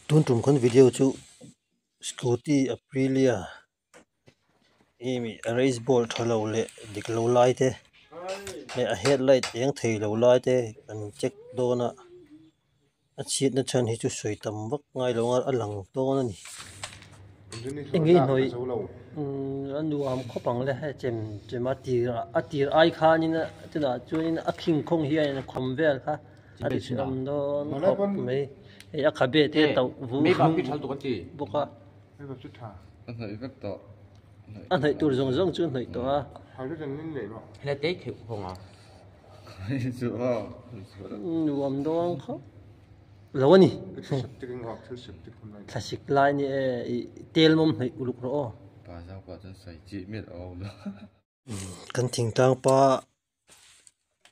Tun tum kan video chu scooty aprilia emi a race ball tha lo leh dik lo lai te leh a headlight eng thei lo lai te kan check dawn a a chhiatna chhan hi chu sawi tam vak ngai lo a a lang dawn a ni. Enge hnawih a nuam khawp ang le hei chem chem a tir a tir ai khanin tunah chuanin a khing khawng hian a khawm vel kha. A ti chhuam dawn khawp mai hei a khabe te tauh vung bawk a a hnaih tur zawng zawng chu a hnaih tawh a. Nuam dawn khawp lo a ni thlasik lai ni e ih tel mawm hnaih uluk rawh aw. Kan thingtlang pa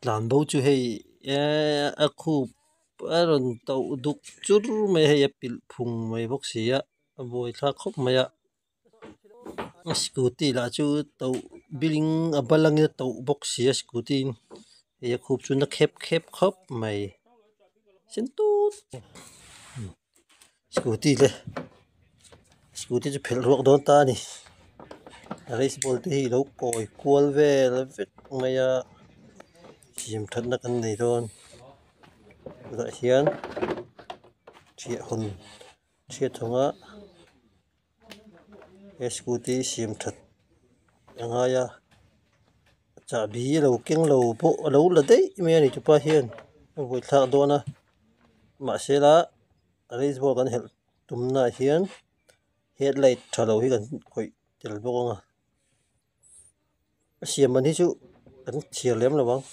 tlan bo chu hei eee a khup a rawn tauh duk chur mai a hei a pilh phung mai bawk si a a buaithlak khawp mai a a scooty lah chu tauh building a bal angin a tauh bawk si a scooty in hei a khup chu na khep khep khawp mai sen tut scooty te scooty chu phelh ruak dawn ta a ni race ball te hi alo kawi kual vel vek mai a siam thatna kan nei dawn tunah hian chhiah hawn chhiat hawnga he scooty siam that a ngai a chahbi alo keng lo pawh alo la daih mai a ni tupa hian a buaithlak dawn a mahse la race ball kan helh tumna ah hian headlight tha lo hi kan khawih tel bawk ang a a siam man hi chu kan chhiar lem lo ang.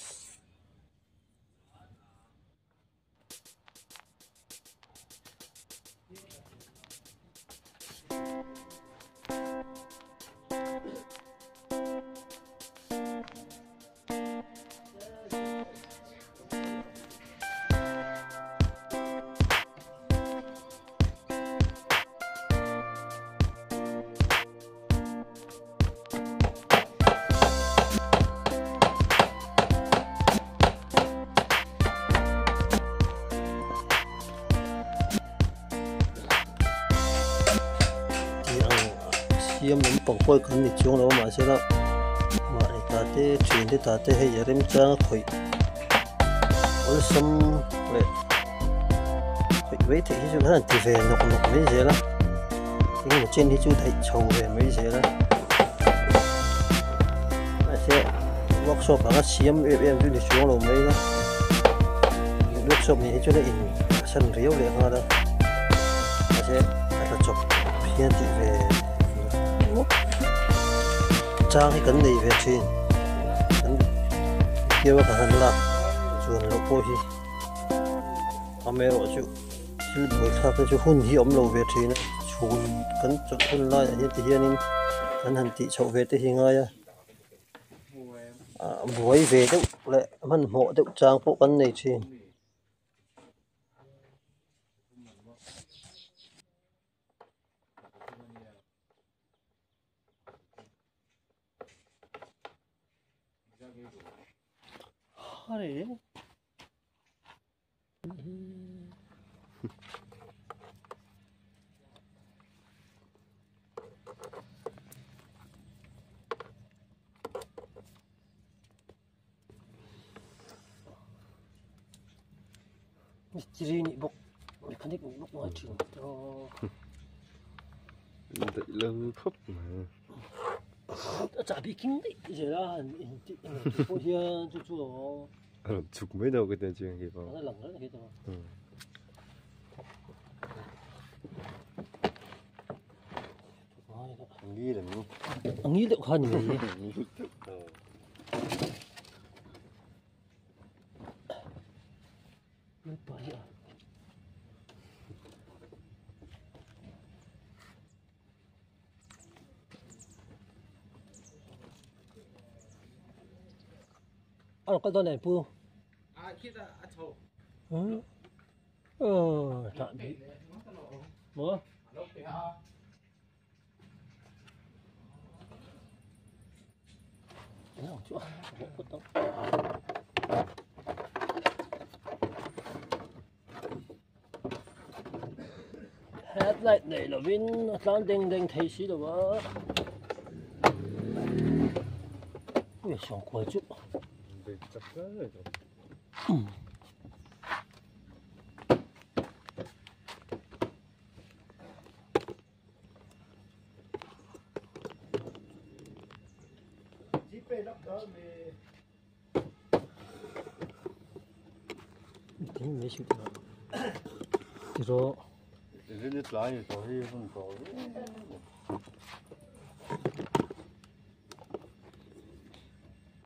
Tih ang siam lampang pawh kan ni chuang lo a mahse la mahni ta te thian te ta te hei a remchang a khawih awlsam leh khawih mai theih hi chu khan an ti ve nawk nawk mai zel a engemaw chen hi chu daih chho ve mai zel a mahse workshop anga siam em em chu ni chuang lo mai la workshop nih hi chuan a in a san riau leh nghal a mahse a tla chawp hian tih ve chang hi kan nei ve thin kan kiau a kan han lak chuan loh pawh hi amaherawhchu thil buaithlak te chu hun hi a awm lo ve thin a chhun kan chawlh hun laiah hian ti hianin kan han tih chhoh ve te hi a ngai a ah buai ve deuh leh hmanhmawh deuh chang pawh kan nei thin. Mistiri nih bawk mechanic nih bawk ngai thin aw. Daih lo khawp mai. A chahbi king daih zel a han intih pawh hian chu chu aw. A rawn chhuk mai deuh ka tia chiang khi pawh. A lang reng khi tawh. A ngil em ni? A ngil deuh kha ni mai. A ngil deuh lo. A rawn kal dawn em pu? Ờ, tạm biệt. Maw? Headlight nei lovin a tlan deng deng thei si lo a. Ui sawngkual chu.